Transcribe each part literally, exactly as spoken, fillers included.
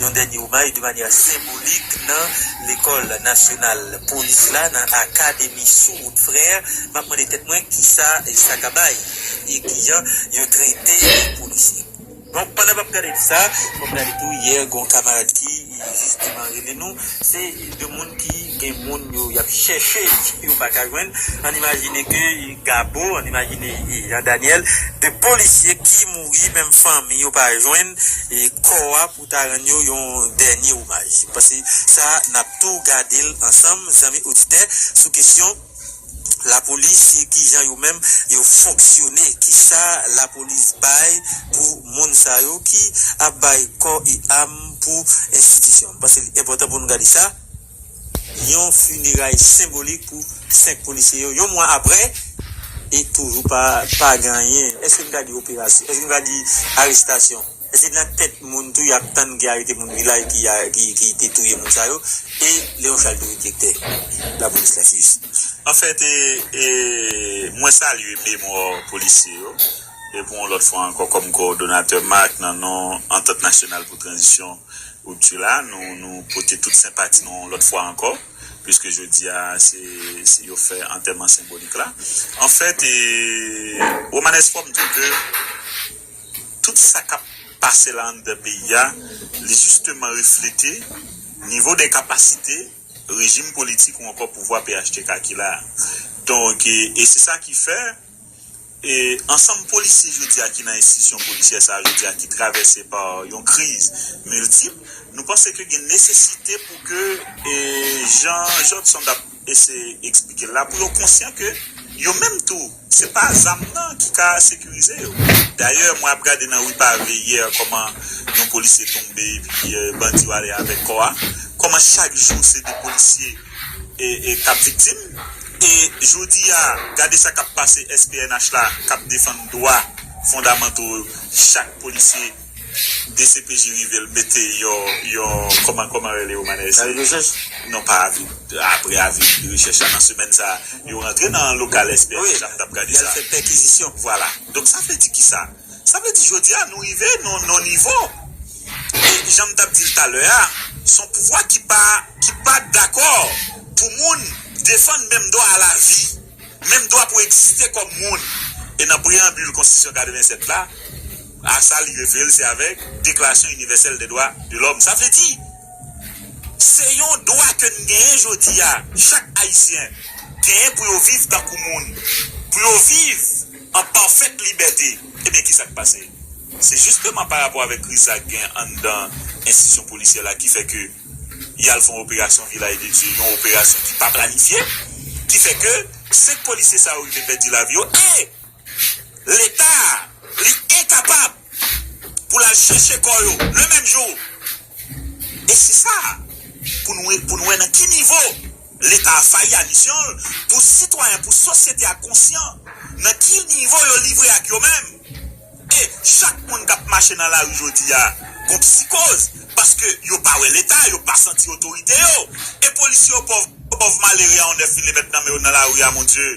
yon dènye omaj de manyè senbolik nan Lekòl Nasyonal Polis la, nan Akademi sou wout Frè. M ap mande tèt mwen kisa sa ka bay e kijan yo trete polisye. Donk, pandan m ap gade sa, m ap gade tou yè, gon kamarad ki jisteman rele nou. Se de moun ki gen moun yo y ap chèche, yo pa ka jwenn. Ann imajine ke Gabo, ann imajine Jean Daniel, de polisye ki mouri, menm fanmi yo pa jwenn e kò a pou ta rann yo yon dènye omaj. Paske sa, n ap tou gade l ansanm, zanmi oditè, sou kesyon lapolis, kijan yo menm yo fonksyone, kisa lapolis bay pou moun sa yo ki ap bay kò e am pou enstitisyon. M panse li enpòtan pou nou gade sa. Yon fineray senbolik pou senk polisye yo, yon mwa apre, e toujou pa, pa gen anyen. Èske n ka di operasyon? Èske n ka di arestasyon? Èske nan tèt moun tou y ap tann ki arete moun vilaj ki, a- ki, ki te touye moun sa yo? E Leon Charles tou direktè lapolis la, se jis. Anfèt, e, e, mwen salye memwa polisye yo. E pou yon lòt fwa ankò, kòm kowòdonatè MAK, nan non Antant Nasyonal pou Tranzisyon Ripti la, nou, nou pote tout senpati nou yon lòt fwa ankò, piske jodi a, se, se yo fè antèman senbolik la. Anfèt, e, Romanes, fò m di w ke tout sa k ap pase la anndan peyi a, li jisteman reflete nivo denkapasite rejim politik ou ankò pouvwa P H T K ki la a. Donk, e, e se sa ki fè, e, ansanm polisye jodi a ki nan enstitisyon polisyè sa a jodi a ki travèse pa yon kriz miltip, nou panse ke gen nesesite pou ke, e, jan Jodson t ap eseye eksplike l la, pou yo konsyan ke yo menm tou, se pa zam nan ki ka sekirize yo. Dayè, mwen ap gade nan ri pave yè kòman yon polisye tonbe epi, e, bandi yo ale avèk kò a. Kòman chak jou se de polisye, e, e, k ap viktim. E jodi a, gade sa k ap pase S P N H la, k ap defann dwa fondamanto chak polisye D C P J rive l mete yon, yon, kòman, kòman rele yo, manè? Avi de rechèch? Non, pa avi, apre avi de rechèch la, nan semèn sa a, yo rantre nan lokal S P N H la, m t ap gade sa. Fè pèkizisyon. Vwala. Donk, sa vle di kisa? Sa vle di, jodi a, nou rive nan, nan nivo. E jan m t ap di l talè a, se yon pouvwa ki pa, ki pa dakò pou moun defann menm dwa a lavi, menm dwa pou egziste kòm moun. E nan preyanbil Konstitisyon katrevennsèt la, a sa li refere l, se avèk Deklarasyon Inivèsèl dè Dwa de Lòm. Sa vle di, se yon dwa ke n genyen jodi a, chak Ayisyen genyen pou yo viv tankou moun, pou yo viv an pafèt libète. Ebyen, kisa k pase? Se jisteman pa rapò avèk kriz sa k gen anndan enstitisyon polisyè la ki fè ke y al fè yon operasyon Vilaj de Dye, yon operasyon ki pa planifye, ki fè ke senk polisye sa yo rive pèdi lavi yo, e Leta a, li enkapab pou l al chèche kò yo le menm jou. E se sa, pou nou, pou nou wè nan ki nivo Leta a fayi a misyon l, pou sitwayen, pou sosyete a konsyan nan ki nivo yo livre ak yo menm. E chak moun k ap mache nan lari jodi a gon psikoz, paske yo pa wè Leta, yo pa santi otorite yo. E polisye yo pòv, pòv malere a yon nèf milimèt nan men yo nan lari a, mon Dye.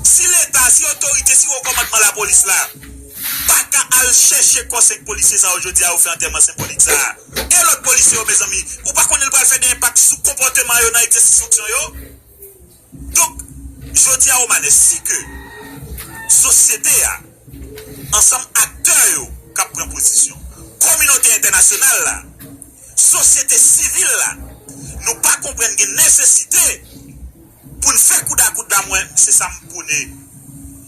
Si Leta, si otorite, si wo kòmandman lapolis la pa ka al chèche kò senk polisye sa yo jodi a, yo fè antèman senbolik sa a, e lòt polisye yo, mezanmi, ou pa konnen l pral fè de enpak sou konpòteman yo nan egzèsis fonksyon yo? Donk, jodi a, Romanes, si ke sosyete a, ansanm aktè yo k ap pran pozisyon, kominote entènasyonal la, sosyete sivil la, nou pa konprann gen nesesite pou n fè koudakout la, mwen, se sa m pwone.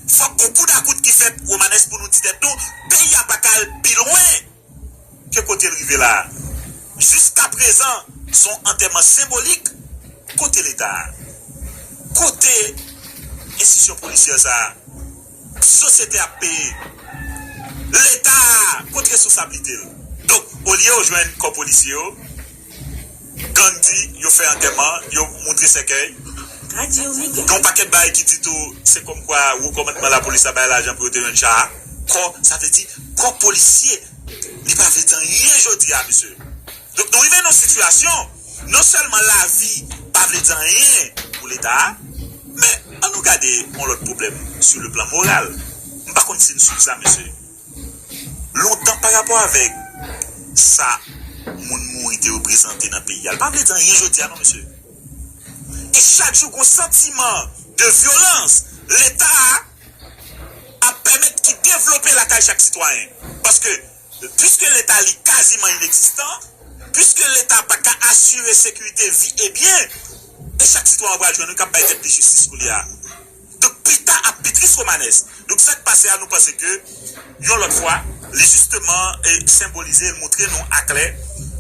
Fòk gon koudakout ki fèt, Romanes, pou nou di tèt nou, peyi a pa ka al pi lwen ke kote l rive la a. Jiskaprezan, se yon antèman senbolik. Kote Leta a? Kote enstitisyon polisyè sa a? Sosyete ap peye. Leta a, kote responsablite l? Donk, olye yo jwenn kò polisye yo, gang di, yo fè antèman, yo moutre sèkèy. Gen yon pakèt bagay ki di tou, se kòmkwa wo kòmandman lapolis la bay lajan pou yo te jwenn cha a. Kò, sa vle di, kò polisye, li pa vle di anyen jodi a, mesye. Donk, nou rive nan yon sitiyasyon, non sèlman lavi pa vle di anyen pou Leta a, men ann nou gade yon lòt pwoblèm sou le plan moral. M pa konn si n swiv sa, mesye. Lontan, pa rapò avèk sa, m te reprezante nan peyi a. L pa vle di anyen jodi a, non, mesye. E chak jou, gon santiman de vyolans Leta a ap pèmèt ki devlope lakay chak sitwayen. Paske, piske Leta li kaziman inegzistan, piske Leta pa ka asire sekirite vi e byen, e chak sitwayen w pral jwenn wi k ap bay tèt li jistis koulye a. Donk, pita ap pi tris, Romanes. Donk, sa k pase a, nou panse ke, yon lòt fwa, li jisteman e senbolize, l montre nou aklè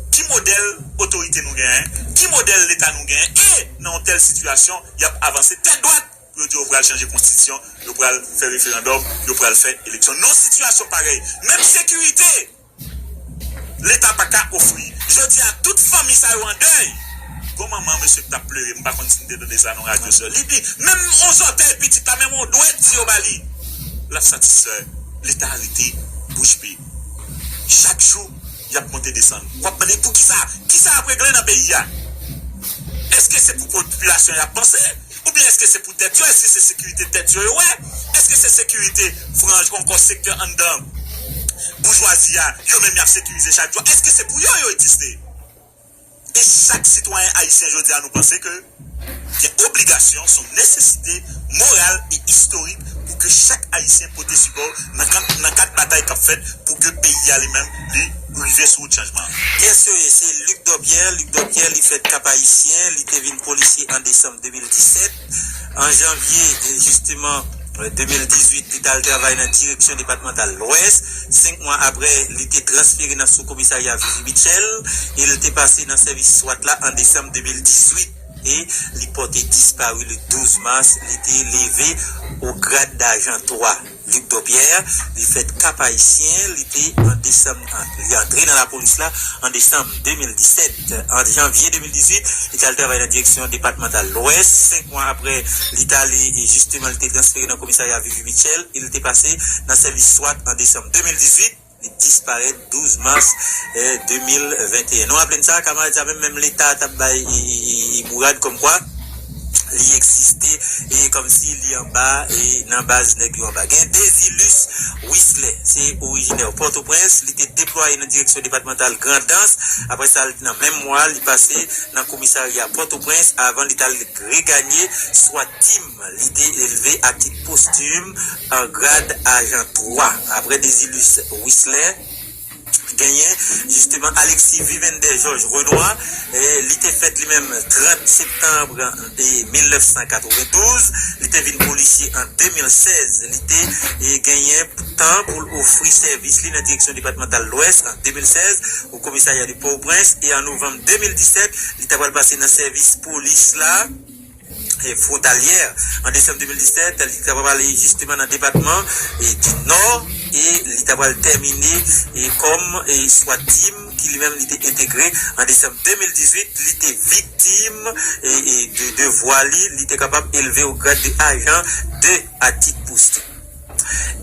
ki modèl otorite nou genyen, ki modèl Leta nou genyen, e nan yon tèl sitiyasyon, y ap avanse tèt dwat pou yo di yo pral chanje konstitisyon, yo pral fè referandòm, yo pral fè eleksyon. Nan yon sitiyasyon parèy, menm sekirite, Leta pa ka ofri. Jodi a, tout fanmi sa yo an dèy. Gon manman, mesye, k t ap plere, m pa konn si n te tande sa nan radyo sa. Li di, menm on zòtèy pitit la, menm on dwèt, si yo ba li, l ap satisfè. Leta rete bouch be. Chak jou, y ap monte desann. W ap mande, poukisa? Kisa y ap regle nan peyi a? Èske se pou popilasyon y ap panse? Oubyen èske se pou tèt yo? Èske se sekirite tèt yo yo wè? Èske se sekirite franj, ankò sektè anndan boujwazi a, yo menm y ap sekirize chak jou? Èske se pou yo yo egziste? E chak sitwayen ayisyen jodi a, nou panse ke gen obligasyon, se yon nesesite moral e istorik pou ke chak ayisyen pote sipò nan kad, nan kad batay k ap fèt pou ke peyi a li menm, li rive sou wout chanjman an. Byen si, se Luc Dobière. Luc Dobière, li fèt Kap Ayisyen, li te vin polisye an desanm de mil disèt. An janvye, e, jisteman, e, de mil dizuit, li t al travay nan direksyon depatmantal Lwès. Senk mwa apre, li te transfere nan sou komisarya Vivi Mitchell e li te pase nan sèvis swat la an desanm de mil dizuit. E li pòte dispari le douz mas, li te leve o grad dajan twa. Luc Dobière, li fèt Kap Ayisyen, li te an desanm, an, li antre nan lapolis la an desanm de mil disèt. An janvye de mil dizuit, li t al travay nan direksyon depatmantal Lwès. Senk mwa apre, li t ale, e jisteman, li te transfere nan komisarya Vivi Mitchell, e li te pase nan sèvis swat an desanm de mil dizuit. Li disparèt douz mas, eh, de mil venteyen. Nou raple n sa, kamarad sa menm, menm Leta t ap bay i, i, i, i bourad kòmkwa li egziste e kòmsi li anba e nan baz nèg yo anba. Gen Désilus Wisley, se orijinè Pòtoprens, li te deplwaye nan direksyon depatmantal Grandans. Apre sa, nan menm mwa, li pase nan komisarya Pòtoprens avan li t al reganye swat team. Li te elve a tit postim an grad ajan twa. Apre Désilus Wisley, genyen jisteman Alexis Vivender Georges Renois, eh, li te fèt li menm trant septanm, eh, mil nèf san katrevendouz. Li te vin polisye an de mil sèz. Li te, eh, genyen tan pou l ofri sèvis li nan direksyon depatmantal Lwès an de mil sèz, o komisarya de Pòtoprens, e an novanm de mil disèt, li ta pral pase nan sèvis polis la, eh, fwontalyè. An desanm de mil disèt, li ta pral ale jisteman nan depatman, eh, di Nò, e li ta pral tèmine, eh, kòm, eh, swat team ki li menm li te entegre. An desanm de mil dizuit, li te viktim, eh, eh, de devwa li, li te kapab elve o grad de ajan de a tit postim.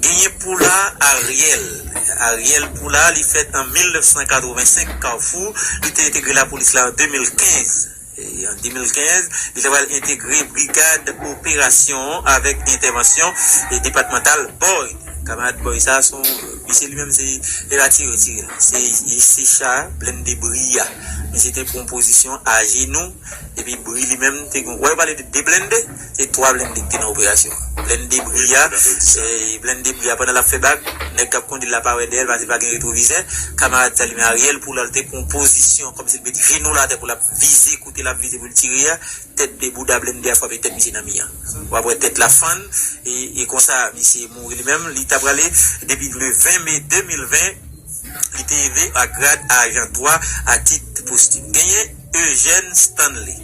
Genyen Poula Ariel. Ariel Poula, li fèt an mil nèf san katrevensenk, Kafou. Li te entegre lapolis la an de mil kenz. E an de mil kenz, li te pral entegre brigad operasyon avèk entèvansyon, e, depatmantal Boy. Kamarad Boy sa, se yon, misye li menm se, se pa tire, tire. Se, se cha blende Bri a. Misye te pran pozisyon ajenou, epi Bri li menm te gon. Wè, yo pale de de blende, se twa blende ki te nan operasyon. Blende Bri a, e, blende Bri a, pandan l ap fè bak, nèg k ap kondui l la pa wè dèyè l, paske l pa gen retwovizè. Kamarad sa li menm Ariel Poula, l te pran pozisyon kòmsi l met jenou l atè pou l ap vize kote l ap vize pou l tire a, tèt de bouda blende a frape tèt misye nan mi an. W ap wè tèt la fann, e, e konsa misye mouri li menm. Li ta prale depi le ven me de mil ven, li te elve a grad ajan twa a tit postim. Genyen Eugène Stanley.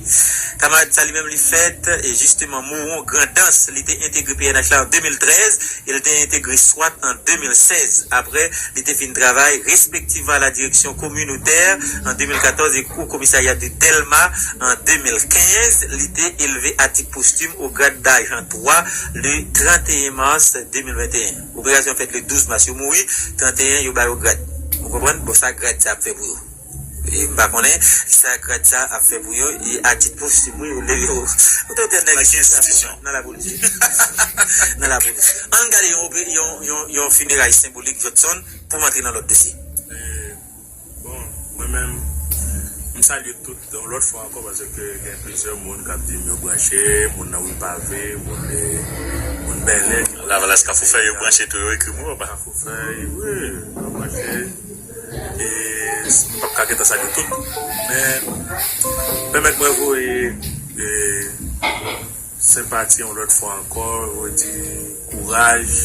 Kamarad sa li menm li fèt, e, jisteman Mowon Grandans. Li te entegre P N H la an de mil trèz. E l te entegre swat an de mil sèz. Apre, li te fin travay respektivman a la direksyon kominotè an de mil katòz e o komisarya de Dèlma an de mil kenz. Li te elve a tit postim o grad dajan twa le tranteyen mas de mil venteyen. Operasyon fèt le douz mas. Yo mouri, tranteyen, yo ba yo grad. Ou konprann? Bon, sa grad sa ap fè pou yo. E m pa konnen sa grad sa ap fè pou yo, e a tit postim, wi, yo leve yo. Ou te tèl nèg ki nan lapolis. Nan lapolis. Ann gade yon, yon, yon, yon fineray senbolik, Jodson, pou m antre nan lòt dosye. E, bon, mwen menm, Salye tout yon lòt fwa ankò, paske gen plizyè moun k ap di m yo branche, moun nan Wi Pave, moun, eh, moun Bèlè. Lavalas, Kafoufèy, yo branche tou, yo ekri m, yo pa. Kafoufèy, wi, yo branche. E m p ap ka gentan salye tout, men pèmèt mwen voye, eh, senpati yon lòt fwa ankò, redi kouraj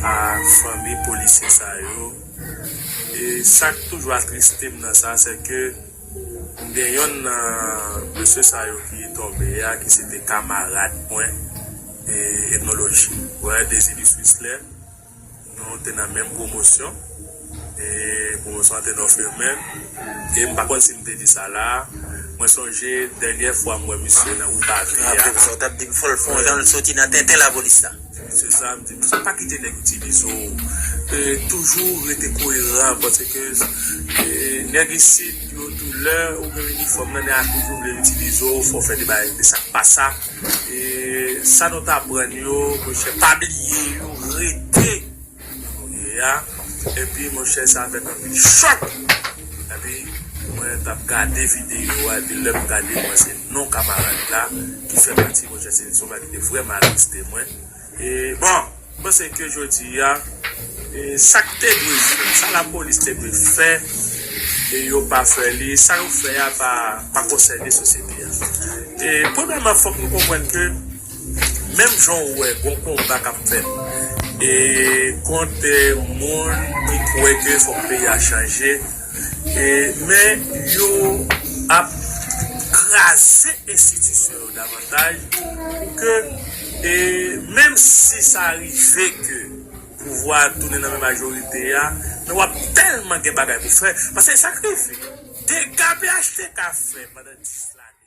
a fanmi polisye sa yo. E sa k toujou atriste m nan sa, se ke m gen yonn nan mesye sa yo ki tonbe a, ki se te kamarad mwen, e etnoloji. Wè, Dezili Swislè, nou te nan menm pwomosyon, e pwomosyon an te nan Firmen, e m pa konn si m te di sa la, mwen sonje dènyè fwa m wè misye nan Wi Pave a. Rapele sa, w t ap di m fò l fè yon jan l soti nan tenten lapolis la. Se sa, m di, misye pa kite nèg itilize w. E, toujou rete koeran, paske, e, nèg isit, yo tou, lè ou gen inifòm nan, nèg la toujou vle itilize w, fò w fè de bagay, de sa k pa sa. E, sa nou t aprann yo, monchè, pa bliye yo, rete kote nou ye a. Epi, monchè, se avèk anpil chòk. Epi, mwen t ap gade videyo a, epi lè m gade, mwen se non kamarad la ki fè pati, monchè, se yon bagay ki te vrèman atriste mwen. E, bon, m panse ke jodi a, e, sa k te dwe fè, sa lapolis te dwe fè, e yo pa fè li, sa yo fè a pa, pa konsène sosyete a. E, premyèman, fòk nou konprann ke menm jan w wè gon konba k ap fèt, e, kont, e, moun ki kwè ke fòk peyi a chanje, e, men yo ap kraze enstitisyon yo davantaj pou ke, e, menm si sa rive ke pouvwa a tounen nan men majorite a, men w ap tèlman gen bagay pou fè. Paske sa k rive, dega P H T K fè pandan dis lane,